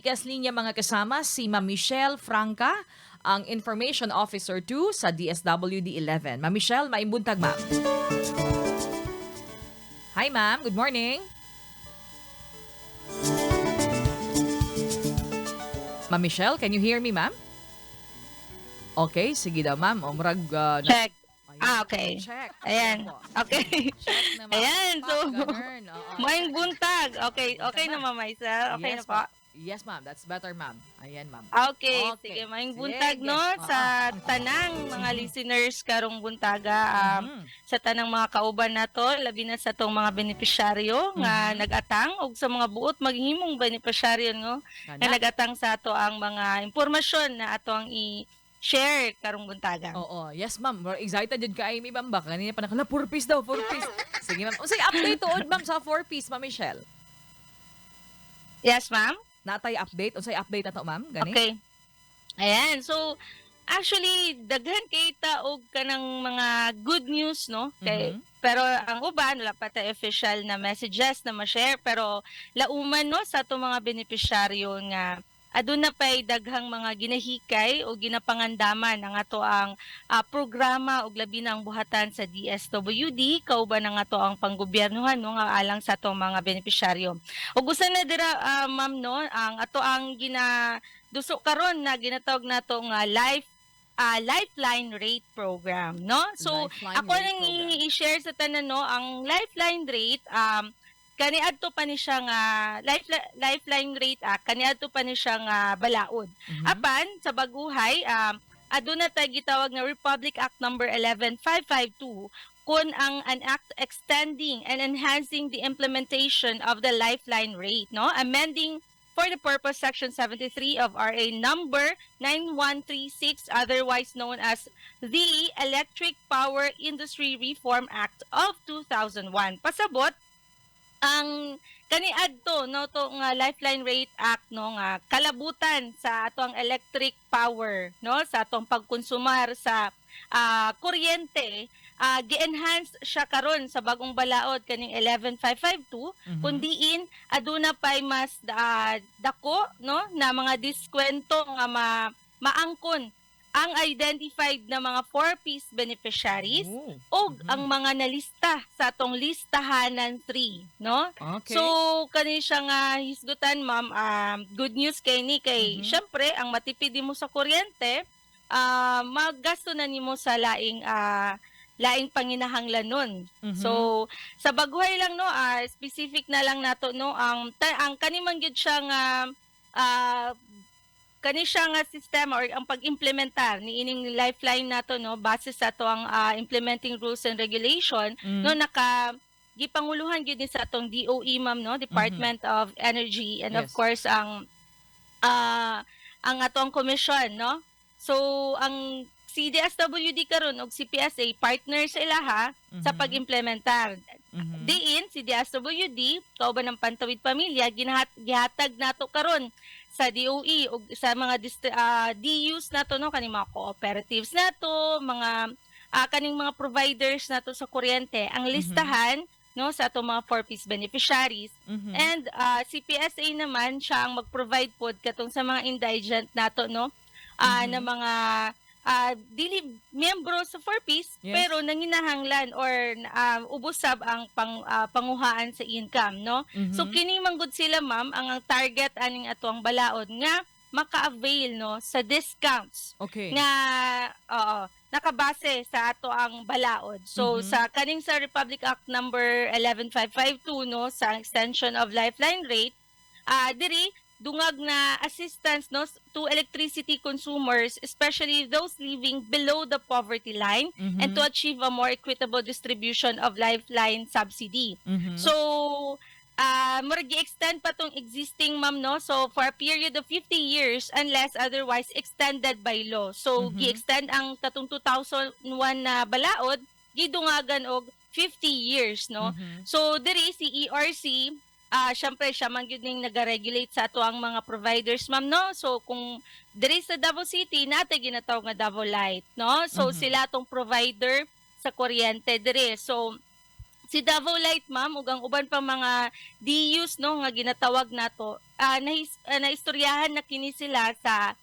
Gcash linya, mga kasama, si Ma'am Michelle Franca, ang Information Officer 2 sa DSWD 11. Ma'am Michelle, maayong buntag, ma'am. Hi, ma'am. Good morning. Ma'am Michelle, can you hear me, ma'am? Okay, sige daw, ma'am. O, murag, Check. Ayun. Ah, okay. Check. Ayan. Po. Okay. Check na, ma'am. Ayan, so, Ganun. Oo. Maayong buntag. Okay Buntag, na, Ma'am Maisel? Okay Yes, na po? ma'am. Yes, ma'am. That's better, ma'am. Ayan, ma'am. Okay, Okay. sige. Maayong Sige. buntag, no? Sa tanang mga listeners karong buntaga, sa tanang mga kauban nato, labi na sa atong mga benepisyaryo nga nag-atang ug sa mga buot maghimong benepisyaryo, no, Kana. nga nag-atang sa ato ang mga impormasyon na ato ang i-share karong buntaga. Oo. Yes, ma'am. We're excited jud kaayo mi, ma'am, ba? Kanina pa nakala, 4 piece daw, 4 piece. Sige, ma'am. Unsay update tuod, ma'am, sa 4 piece, Ma'am Michelle? Yes, ma'am? Naa tay update? Unsay update ato, ma'am? Gani? Okay. Ayan. So, actually, daghan kay ta og kanang mga good news, no? Kay, pero ang uban, wala pa ta official na messages na ma-share. Pero lauman, no, sa atong mga benepisyaryo nga aduna pay daghang mga ginahikay o ginapangandaman ang ato ang programa og labi na ang buhatan sa DSWD kauban ang ato ang panggobyernohan, no, nga alang sa atong mga benepisyaryo. Ug usa na dira, ma'am, no, ang ato ang gina duso karon na ginatawag nato nga lifeline rate program, no? So Lifeline ako rate nang program. I-share sa tanan, no, ang lifeline rate, kaniadto pa ni siya nga lifeline rate act, kaniadto pa ni siya nga balaod. Apan sa baguhay, aduna tay gitawag nga Republic Act Number 11552 kun ang an act extending and enhancing the implementation of the lifeline rate, no, amending for the purpose Section 73 of RA Number 9136, otherwise known as the Electric Power Industry Reform Act of 2001. Pasabot ang kaniadto, no, to nga Lifeline Rate Act, no, nga kalabutan sa ato ang electric power, no, sa atong pagkonsumar sa kuryente, gi-enhance siya karon sa bagong balaod kaning 11552 kun diin aduna pay mas dako, no, na mga diskwento nga maangkon ang identified na mga 4Ps beneficiaries og ang mga nalista sa atong Listahanan 3, no? So kani siya nga hisgutan, ma'am, good news kay ni kay syempre ang matipid mo sa kuryente, maggasto na nimo sa laing panginahanglanon. So sa baguhay lang, no, specific na lang nato, no, ang kani man gyud siya nga kani siya nga sistema or ang pag-implementar ni ining lifeline nato, no, base sa ato ang implementing rules and regulation, no, naka gipanguluhan gyud ni sa atong DOE, ma'am, no, Department of Energy, and of course ang atong commission, no? So ang CDSWD karon og CPSA partner sa ilaha sa pag-implementar. Diin si DSWD kauban ng Pantawid Pamilya gihatag nato karon sa DOE ug sa mga DUs nato, no, kaning mga cooperatives nato, mga kaning mga providers nato sa kuryente ang listahan, no, sa atong mga 4Ps beneficiaries. And CPSA naman siya ang mag-provide pod katong sa mga indigent nato, no, na mga dili miyembro sa 4Ps pero nanginahanglan or ubos sab ang panguhaan sa income, no? So kini manggod sila, ma'am, ang target aning ato ang balaod nga maka-avail, no, sa discounts nga, oo, nakabase sa ato ang balaod. So sa kaning sa Republic Act Number 11552, no, sa extension of lifeline rate, diri dungag na assistance, no, to electricity consumers, especially those living below the poverty line, and to achieve a more equitable distribution of lifeline subsidy. So murag gi-extend pa tong existing, ma'am, no? So for a period of 50 years unless otherwise extended by law. So gi-extend ang katong 2001 na balaod, gidungagan og 50 years, no? So diri si ERC, syempre siya man gyud ning naga-regulate sa ato ang mga providers, ma'am, no? So kung diri sa Davao City natay ginatawag nga Davao Light, no? So sila tong provider sa kuryente diri. So Si Davao Light, ma'am, ug ang uban pa mga DUs, no, nga ginatawag nato, naistoryahan na kini sila sa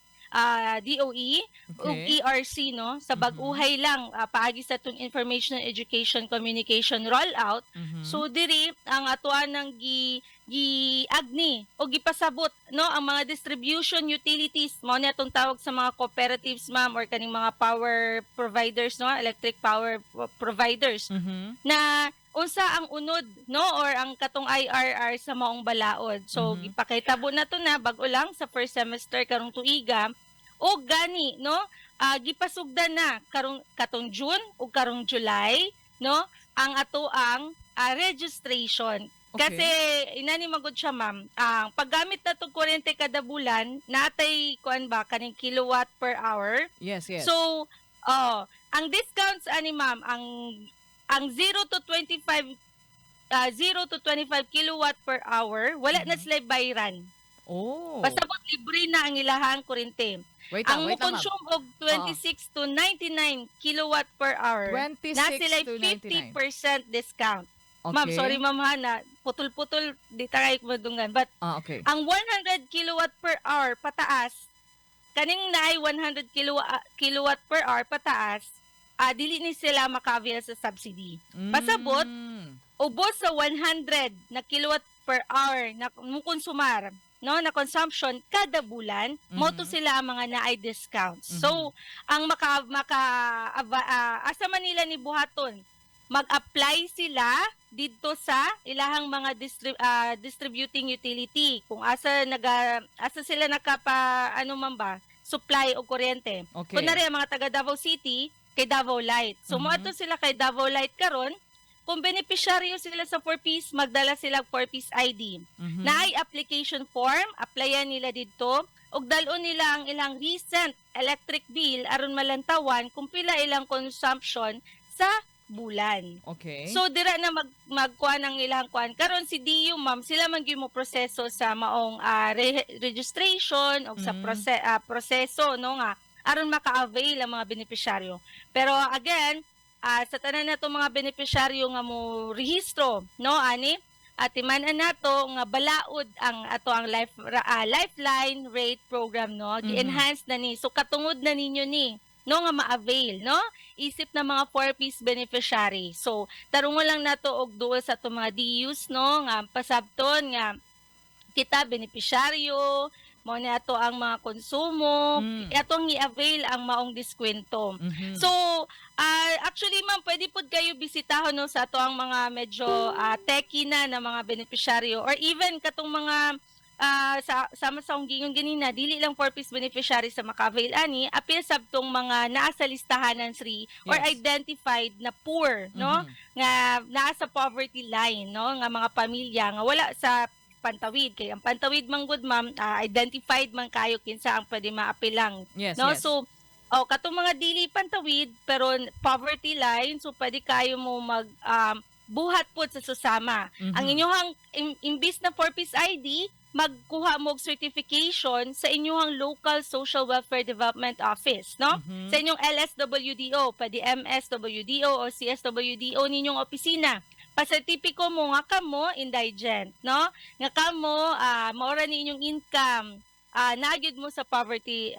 DOE ug ERC, no, sa bag-uhay lang, paagi sa atong Information Education Communication rollout. So diri ang atoan ng gi giagni o gipasabot, no, ang mga distribution utilities mao ni atong tawag sa mga cooperatives, ma'am, or kaning mga power providers, no, electric power providers, na unsa ang unod, no, or ang katong IRR sa maong balaod. So gipakitabo na to na bag-o lang sa first semester karong tuiga o gani, no, gipasugdan na karong katong June ug karong July, no, ang ato ang registration. Kasi inani magud siya, ma'am, ang paggamit na to kuryente kada bulan, natay kuan ba kaning kilowatt per hour. Yes. So, oh, ang discounts ani, ma'am, ang 0 to 25 0 to 25 kilowatt per hour, wala na sila bayran. Basta po libre na ang ilahang kuryente. Wait lang, Ang wait lang, ma'am. mo-consume og 26 to 99 kilowatt per hour, 26 na sila to 99. 50% discount. Ma'am, sorry, ma'am ha, na putol-putol, di tayo madunggan. But ang 100 kilowatt per hour pataas, kaning naay 100 kilowatt per hour pataas, dili ni sila maka-avail sa subsidy. Pasabot, ubos sa 100 na kilowatt per hour na konsumar, no, na consumption kada bulan, mo to sila ang mga naay discounts. So, ang maka maka asa Manila ni buhaton, mag-apply sila didto sa ilahang mga distributing utility kung asa naga asa sila nakapa ano man ba supply og kuryente. Kunwari ang mga taga Davao City kay Davao Light. So moadto sila kay Davao Light karon. Kung benepisyaryo sila sa 4Ps, magdala sila og 4Ps ID. Naay application form, applyan nila didto ug dal-on nila ang ilang recent electric bill aron malantawan kung pila ilang consumption sa bulan. So dira na magkuha ng ilang kuan. Karon si DU, ma'am, sila man gyud mo proseso sa maong registration o sa proseso, no, nga aron maka-avail ang mga benepisyaryo. Pero again, sa tanan nato mga benepisyaryo nga mo rehistro, no, ani atiman nato nga balaod ang ato ang lifeline rate program, no, gi-enhance na ni. So katungod na ninyo ni, no, nga ma-avail, no, isip na mga 4Ps beneficiary. So tarungon lang nato og duol sa ato mga DUs, no, nga pasabton nga kita benepisyaryo mo ni ato ang mga konsumo, atong i-avail ang maong diskwento. So, actually, ma'am, pwede pud kayo bisitahon, no, sa ato ang mga medyo techie na na mga benepisyaryo or even katong mga sa sama sa akong giingon ganina, dili lang 4Ps beneficiary sa maka-avail ani, apil sab tong mga naa sa listahanan 3 or identified na poor, no, nga naa sa poverty line, no, nga mga pamilya nga wala sa pantawid, kay ang pantawid man gud, ma'am, identified man kayo kinsa ang pwede maapilang, no. So oh, katong mga dili pantawid pero poverty line, so pwede kayo mo mag buhat pod sa susama. Ang inyong imbis na 4Ps ID, magkuha mo og certification sa inyong local social welfare development office, no, sa inyong LSWDO, pwede MSWDO o CSWDO ninyong opisina. Pasertipiko mo nga kamo indigent, no? Nga kamo maora ni inyong income, naa gyud mo sa poverty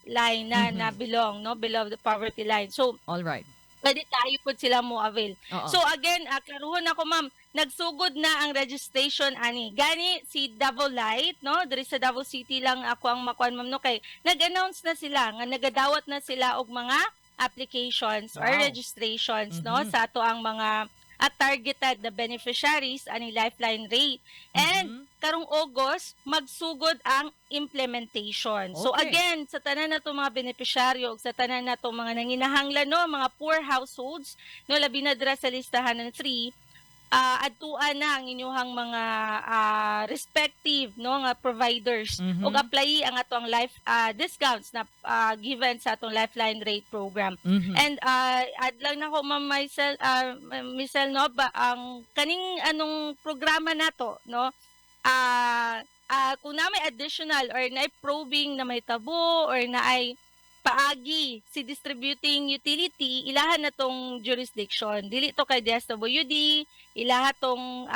line na na belong, no, below the poverty line. So All right. pwede tayo pud sila mo avail. So again, karuhon ako, ma'am, nagsugod na ang registration ani. Gani si Davao Light, no, diri sa Davao City lang ako ang makuan, ma'am, no, kay nag-announce na sila nga nagadawat na sila og mga applications or registrations, no, sa ato ang mga at targeted na beneficiaries ani lifeline rate. And karong August magsugod ang implementation. So again, sa tanan nato mga benepisyaryo ug sa tanan nato mga nanginahanglan, no, mga poor households, no, labi na dira sa listahan ng 3, adtuan na ang inyuhang mga respective, no, nga providers ug apply ang atong life discounts na given sa atong lifeline rate program. And add lang nako, Ma'am Michelle, Michelle, no, ba ang kaning anong programa nato, no, kung na may additional or na probing na may tabo or na ay Paagi si distributing utility, ilahan na tong jurisdiction, dili to kay DSWD. Ilaha tong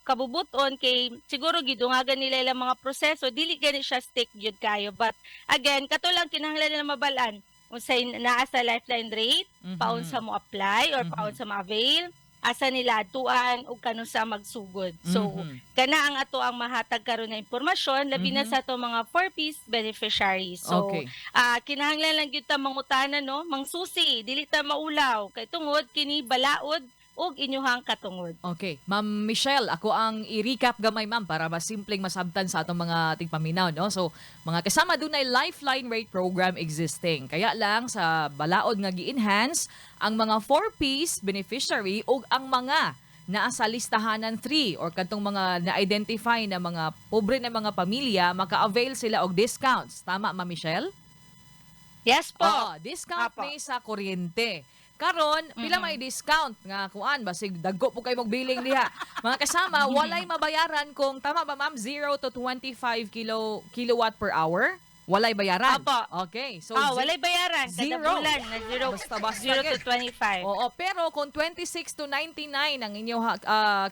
kabubuton kay siguro gidungagan nila ilang mga proseso, dili gani siya stick gyud kayo. But again, kato lang kinahanglan nila mabalaan unsay naa sa lifeline rate, paunsa mo apply or paunsa ma-avail, asa nila adtuan ug kanunsa magsugod. So kana ang ato ang mahatag karon na impormasyon, labi na sa ato mga 4Ps beneficiaries. So kinahanglan lang gyud ta mangutana, no, mangsusi, dili ta maulaw kay tungod kini balaod ug inyuhang katungod. Okay. Ma'am Michelle, ako ang i-recap gamay, ma'am, para mas simpleng masabtan sa atong mga tigpaminaw, no? So, mga kasama, dunay Lifeline Rate Program existing. Kaya lang sa balaod nga gi-enhance ang mga 4Ps beneficiary ug ang mga naa sa listahanan 3 or kadtong mga na-identify na mga pobre na mga pamilya, maka-avail sila og discounts. Tama, Ma'am Michelle? Yes po. Oo, discount Apo. ni sa kuryente. Karon, pila may discount nga kuan, basig dagko po kay mog billing diha. Mga kasama, walay mabayaran kung tama ba, ma'am, 0 to 25 kilowatt per hour? Walay bayaran. Apo. Okay. So Walay bayaran kada zero. bulan na 0 Basta-basta 0 to gid. 25. Oo, pero kung 26 to 99 ang inyong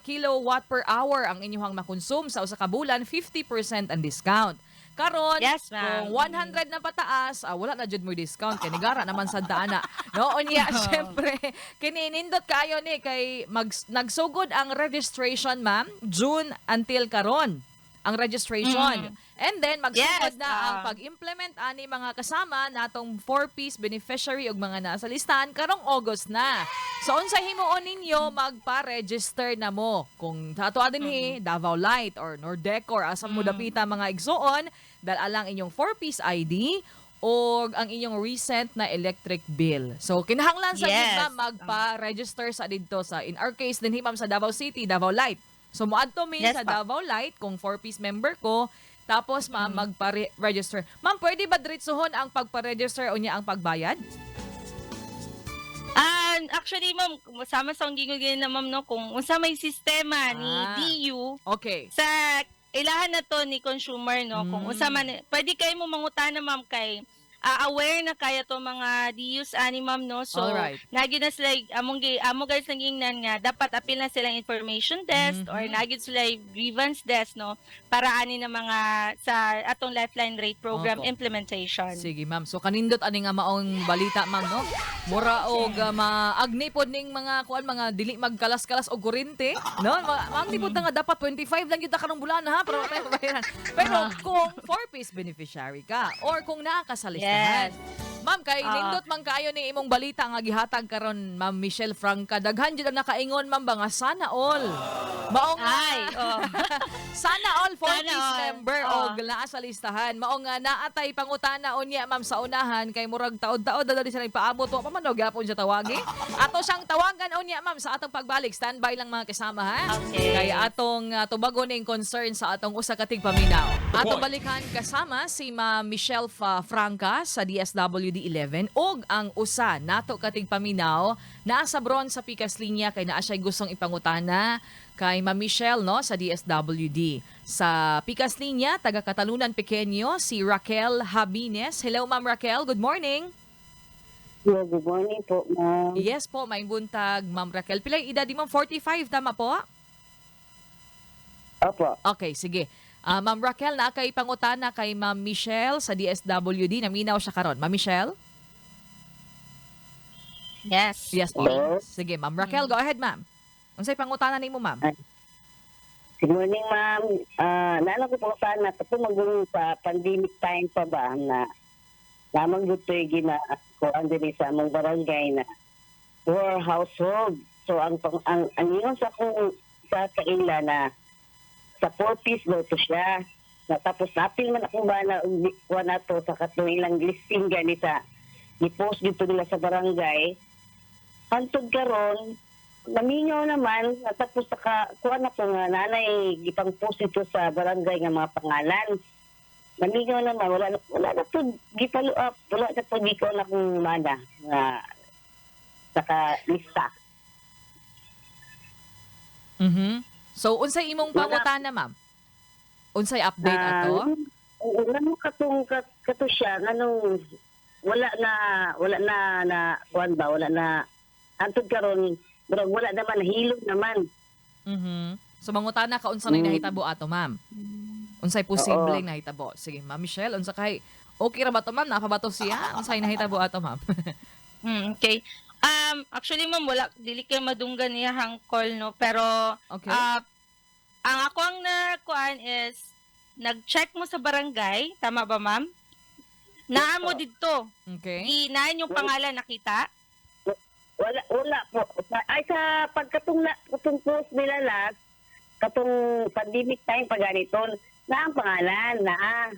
kilowatt per hour ang inyong makonsum sa usa ka bulan, 50% ang discount. Karon, Yes, ma'am. kung 100 na pataas, wala na jud mo discount kay nigara naman sa dana. No, unya syempre kini nindot kaayo ni kay nagsugod ang registration, ma'am, June until karon ang registration. And then magsugod na ang pag-implement ani, mga kasama, natong 4Ps beneficiary ug mga nasa listahan karong August na. So unsa himuon ninyo, magpa-register na mo. Kung ato dinhi Davao Light or Nordecor, asa mo dapita, mga igsuon, dala lang inyong 4Ps ID o ang inyong recent na electric bill. So kinahanglan sa ma'am magpa-register sa didto sa, in our case dinhi, ma'am, sa Davao City, Davao Light. So moadto mi sa Davao Light kung 4Ps member ko, tapos ma'am, magpa-register. Ma'am, pwede ba diretsuhon ang pagpa-register o niya ang pagbayad? Actually, ma'am, sama sa akong gingon na, ma'am, no, kung unsa may sistema ni DU sa ilahan na to ni consumer, no, kung unsa man pwede kayo mo mangutana, ma'am, kay aware na kaya to mga DUs ani, ma'am, no. So nagi na sila among gi amo guys nang ingnan nga dapat apil na silang information desk or nagi sila grievance desk, no, para ani na mga sa atong Lifeline Rate Program implementation. Sige, ma'am. So kanindot ani nga maong balita, ma'am, no. Mura og maagni pod ning mga kuan, mga dili magkalas-kalas og kuryente, no? Maagni pod na nga dapat 25 lang gyud ta karong bulan ha para tayo mabayaran. Pero kung 4Ps beneficiary ka or kung naa ka sa listahan. Ma'am, kay nindot man kaayo ni imong balita nga gihatag karon, Ma'am Michelle Franca. Daghan jud ang nakaingon, ma'am, ba nga sana all. Mao nga Ay, oh. sana all 4 Sana piece all. member og naa sa listahan. Mao nga naatay pangutana unya, ma'am, sa unahan kay murag taod-taod na dali sila ipaabot, wa pa man og gyapon siya tawagi. Ato siyang tawagan unya, ma'am, sa atong pagbalik. Standby lang, mga kasama, ha. Okay. Kay atong tubagon ning concern sa atong usa ka tigpaminaw. Atong balikan kasama si Ma'am Michelle Franca sa DSWD 11 og ang usa nato ka tigpaminaw naa sa bron sa Pikas Linya kay naa siya'y gustong ipangutana kay Ma'am Michelle, no, sa DSWD. Sa Pikas Linya, taga Catalunan Pequeño, si Raquel Habines. Hello, Ma'am Raquel, good morning. Hello, good morning po, ma'am. Yes po, may buntag, Ma'am Raquel. Pilay edad ni Ma'am? 45, tama po? Opo. Okay, sige. Ma'am Raquel, naa kay pangutana kay Ma'am Michelle sa DSWD. Naminaw siya karon. Ma'am Michelle? Yes. Yes po. Hello? Sige, Ma'am Raquel, go ahead, ma'am. Unsay pangutana nimo, ma'am? Good morning, ma'am. Naalala ko po sana, ito magulong sa pandemic time pa ba na lamang gusto yung gina ko ang diri sa among barangay na poor household. So ang ingon sa kung sa kaila na sa 4Ps daw to siya. Na tapos napil man ako ba na kuha na to sa katong ilang listing gani sa ni-post dito nila sa barangay. Hantod karon namingaw naman tapos saka kuha na ko nga nanay gipang post dito sa barangay nga mga pangalan. Namingaw naman, wala na to gipalo up, wala na to gikaw na kung mana nga saka lista. So, unsay imong pangutana, ma'am? Unsay update ato? Ngano katong kato siya nganong wala na wala na na kuan ba, wala na antod karon, murag wala naman, hilom naman. So mangutana ka unsa nang nahitabo ato, ma'am. Unsay posibleng nahitabo? Sige, Ma'am Michelle, unsa kay okay ra ba to, ma'am? Naa pa ba to siya? Unsay nahitabo ato, ma'am? Okay. Actually, ma'am, wala, dili kay madunggan niya hang call, no, pero ang ako ang nakuan is nag-check mo sa barangay, tama ba, ma'am? Naa mo didto. Okay. I naa yung pangalan nakita? Wala, wala po. Ay, sa pagkatong na, katong post nila last, katong pandemic time pa ganito, na ang pangalan, naa.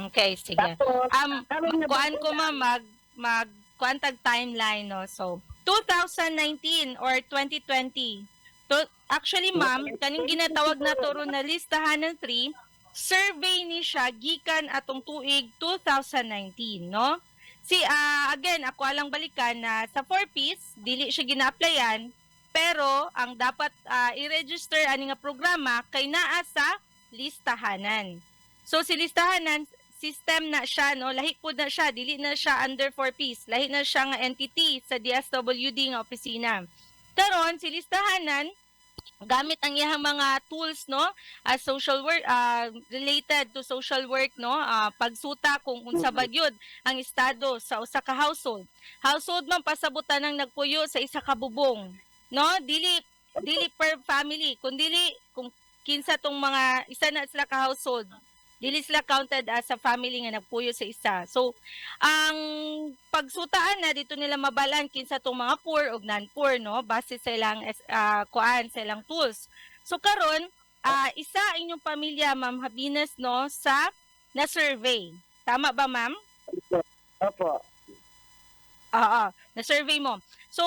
Okay, sige. Tapos, karon na Kuan ko, ma'am, mag mag kuan tag timeline, no. So 2019 or 2020. To, actually, ma'am, kaning ginatawag na to ron na listahan ng 3, survey ni siya gikan atong tuig 2019, no? Si again, ako alang balikan na sa 4Ps dili siya gina-applyan, pero ang dapat i-register ani nga programa kay naa sa listahanan. So si listahanan system na siya, no, lahi pud na siya, dili na siya under 4Ps, lahi na siya nga entity sa DSWD nga opisina. Karon si listahanan, gamit ang iyang mga tools, no, as social work, related to social work, no, pagsuta kung unsa ba gyud ang estado sa usa ka household. Household man, pasabutan ng nagpuyo sa isa ka bubong, no, dili dili per family, kun dili kung kinsa tong mga isa na sila ka household, dili sila counted as a family nga nagpuyo sa isa. So ang pagsutaan na dito nila mabalan kinsa tong mga poor ug non-poor, no, base sa ilang kuan, sa ilang tools. So karon isa inyong pamilya, Ma'am Habines, no, sa na survey. Tama ba, ma'am? Opo. Oo, na-survey mo. So,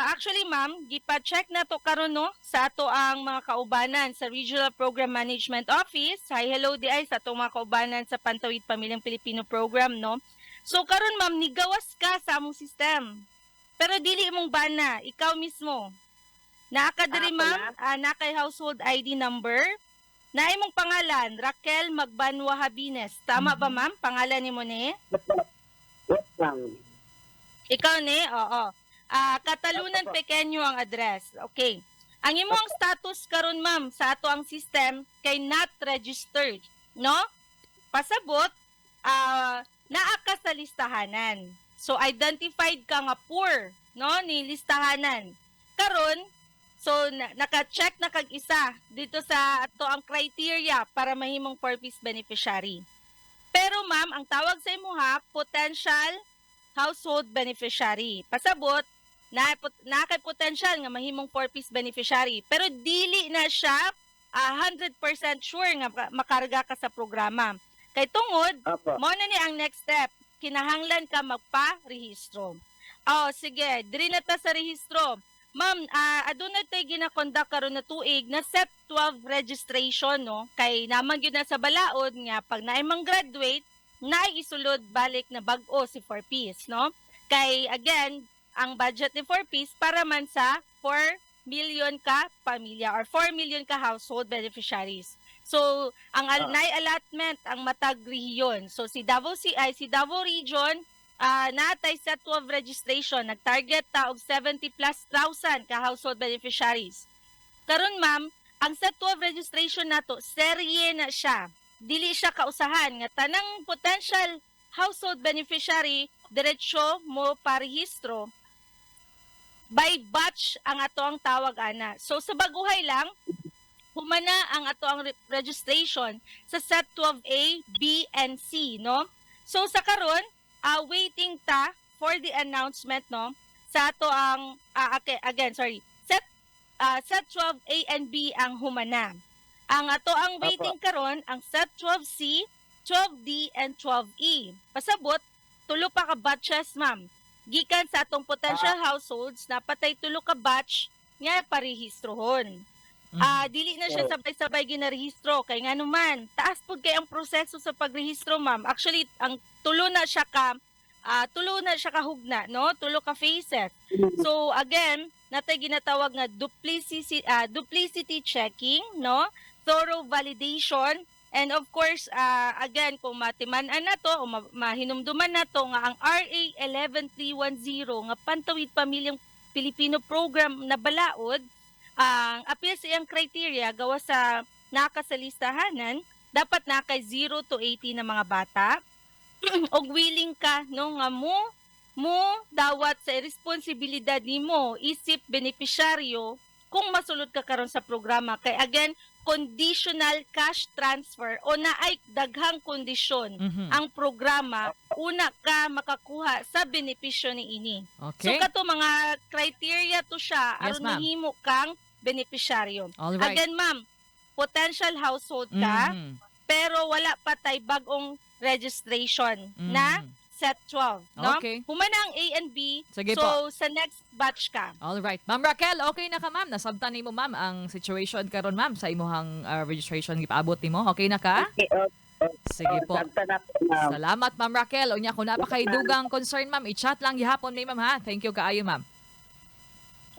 actually, ma'am, gipa-check na to karon, no, sa ato ang mga kaubanan sa Regional Program Management Office. Hi, hello di ay sa atong mga kaubanan sa Pantawid Pamilyang Pilipino Program, no. So karon, ma'am, nigawas ka sa among system. Pero dili imong bana, ikaw mismo. Naa ka diri, Ah, ma'am, naa kay household ID number. Na imong pangalan, Raquel Magbanwa Habines. Tama ba, ma'am? Pangalan nimo ni? Yes, ma'am. Ikaw ni? Oo. Katalunan Pequeño ang address. Okay. Ang imong status karon, ma'am, sa ato ang system kay not registered, no? Pasabot, naa ka sa listahanan. So identified ka nga poor, no, ni listahanan. Karon, so naka-check na kag isa dito sa ato ang criteria para mahimong 4Ps beneficiary. Pero ma'am, ang tawag sa imuha potential household beneficiary. Pasabot, na kay potential nga mahimong 4Ps beneficiary. Pero dili na siya 100% sure nga makarga ka sa programa. Kay tungod, mao na ni ang next step. Kinahanglan ka magpa-rehistro. Oh, sige, diri na ta sa rehistro. Ma'am, aduna tay gina-conduct karon na tuig na SEP 12 registration, no, kay naman gyud na sa balaod nga pag naay mang graduate, naay isulod balik na bag-o si 4Ps, no? Kay again, ang budget ni 4Ps para man sa 4 million ka pamilya or 4 million ka household beneficiaries. So, ang naay allotment ang matag rehiyon. So si Davao CI, si Davao Region, natay sa 12 registration, nag-target ta og 70 plus thousand ka household beneficiaries. Karon, ma'am, ang sa 12 registration nato, serye na siya. Dili siya kausahan nga tanang potential household beneficiary diretso mo parehistro. By batch ang ato ang tawag ana. So sa baguhay lang, humana ang ato ang registration sa set 12A, B, and C, no? So sa karon, waiting ta for the announcement, no? Sa ato ang okay, again, sorry. Set 12A and B ang humana. Ang ato ang waiting karon ang set 12C, 12D and 12E. Pasabot, tulo pa ka batches, ma'am. Gikan sa atong potential households, napatay tulo ka batch nga parehistrohon. Dili na siya sabay-sabay ginarehistro kay ngano man taas pud kay ang proseso sa pagrehistro, ma'am. Actually, ang tulo na siya ka hugna, no? Tulo ka phases. So again, natay ginatawag nga duplicity checking, no? Thorough validation. And of course, again, kung matiman-an na to o mahinumduman na to nga ang RA 11310 nga Pantawid Pamilyang Pilipino Program na balaod, ang apil sa iyang criteria gawa sa naka sa listahanan, dapat na kay 0 to 18 na mga bata og willing ka, no, nga mo dawat sa responsibilidad nimo isip benepisyaryo kung masulod ka karon sa programa, kay again, conditional cash transfer o naay daghang kondisyon ang programa una ka makakuha sa benepisyo ni ini. So kato mga criteria to siya aron ma'am. mahimo kang benepisyaryo. Again, ma'am, potential household ka pero wala pa tay bagong registration na set 12, no? Okay. Human na ang A and B. Sige so po. sa next batch ka. All right. Ma'am Raquel, okay na ka, ma'am? Nasabtan nimo, ma'am, ang situation karon, ma'am, sa imuhang registration gipaabot nimo. Okay na ka? Okay, oh, Sige oh, po. Sabta na po, ma'am. Salamat, Ma'am Raquel. Unya, kung napakaidugang concern, ma'am, i-chat lang gihapon ni ma'am ha. Thank you kaayo, ma'am.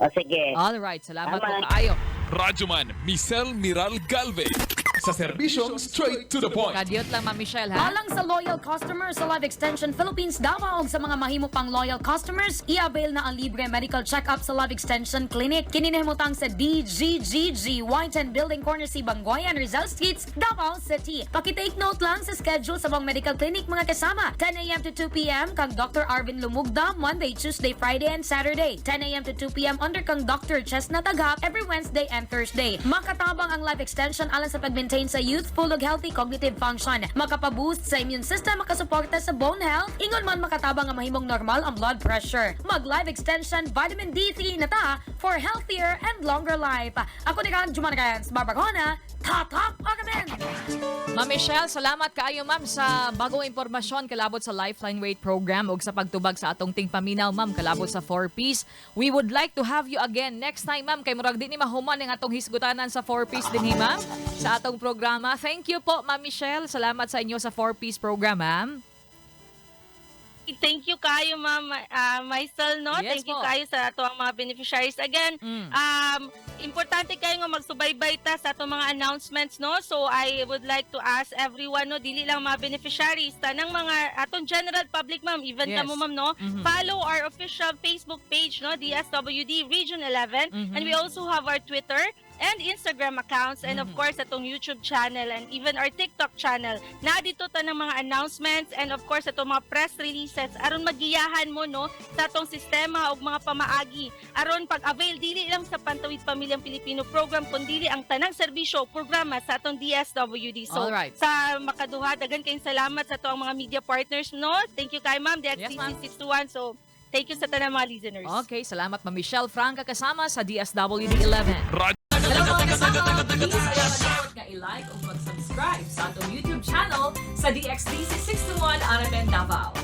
O, sige. All right. Salamat po Tama. kaayo. Radyoman Michelle Miral Galvez sa serbisyong straight to the point. Kadiyot lang, Ma'am Michelle, ha? Alang sa loyal customers sa Life Extension Philippines Davao ug sa mga mahimo pang loyal customers, i-avail na ang libre medical check-up sa Life Extension Clinic. Kini nahimutang sa DGGG Y10 Building, Corner C Bangoyan, Rizal Streets, Davao City. Paki-take note lang sa schedule sa mga medical clinic, mga kasama. 10 a.m. to 2 p.m. kang Dr. Arvin Lumugda, Monday, Tuesday, Friday, and Saturday. 10 a.m. to 2 p.m. under kang Dr. Chestnut Agap every Wednesday and Thursday. Makatabang ang Life Extension alang sa pag-maintain sa youthful ug healthy cognitive function. Makapaboost sa immune system, makasuporta sa bone health, ingon man makatabang ang mahimong normal ang blood pressure. Mag Life Extension Vitamin D3 na ta for healthier and longer life. Ako ni Ran Jumanrans, Barbagona, Tatak Agamen! Ma'am Michelle, salamat kaayo, ma'am, sa bagong impormasyon kalabot sa Lifeline Rate Program ug sa pagtubag sa atong tingpaminaw, ma'am, kalabot sa 4Ps. We would like to have you again next time, ma'am, kay murag di ni mahuman ang atong hisgutanan sa 4Ps dinhi, ma'am, sa atong programa. Thank you po, Ma'am Michelle. Salamat sa inyo sa 4Ps program, ma'am. Thank you kayo, ma'am, Maisel, no? Yes Thank you po. kayo sa ato ang mga beneficiaries. Again, importante kayo nga magsubaybay ta sa atong mga announcements, no? So I would like to ask everyone, no, dili lang mga beneficiaries, tanang mga atong general public, ma'am, even kamo, ma'am, no? Follow our official Facebook page, no, DSWD Region 11, and we also have our Twitter and Instagram accounts and of course atong YouTube channel and even our TikTok channel. Na dito ta ng mga announcements and of course atong mga press releases aron magiyahan mo, no, sa atong sistema ug mga pamaagi aron pag-avail dili lang sa Pantawid Pamilyang Pilipino Program kundi ang tanang serbisyo programa sa atong DSWD. So sa makaduha, daghan kayong salamat sa atong mga media partners, no. Thank you kay ma'am Yes, ma'am. DXCC 621. So thank you sa tanang mga listeners. Okay, salamat, Ma'am Michelle Franca, kasama sa DSWD 11. Hello, mga kasama! Please ayaw malimot nga i-like o mag-subscribe sa atong YouTube channel sa DXDC 621 RMN Davao.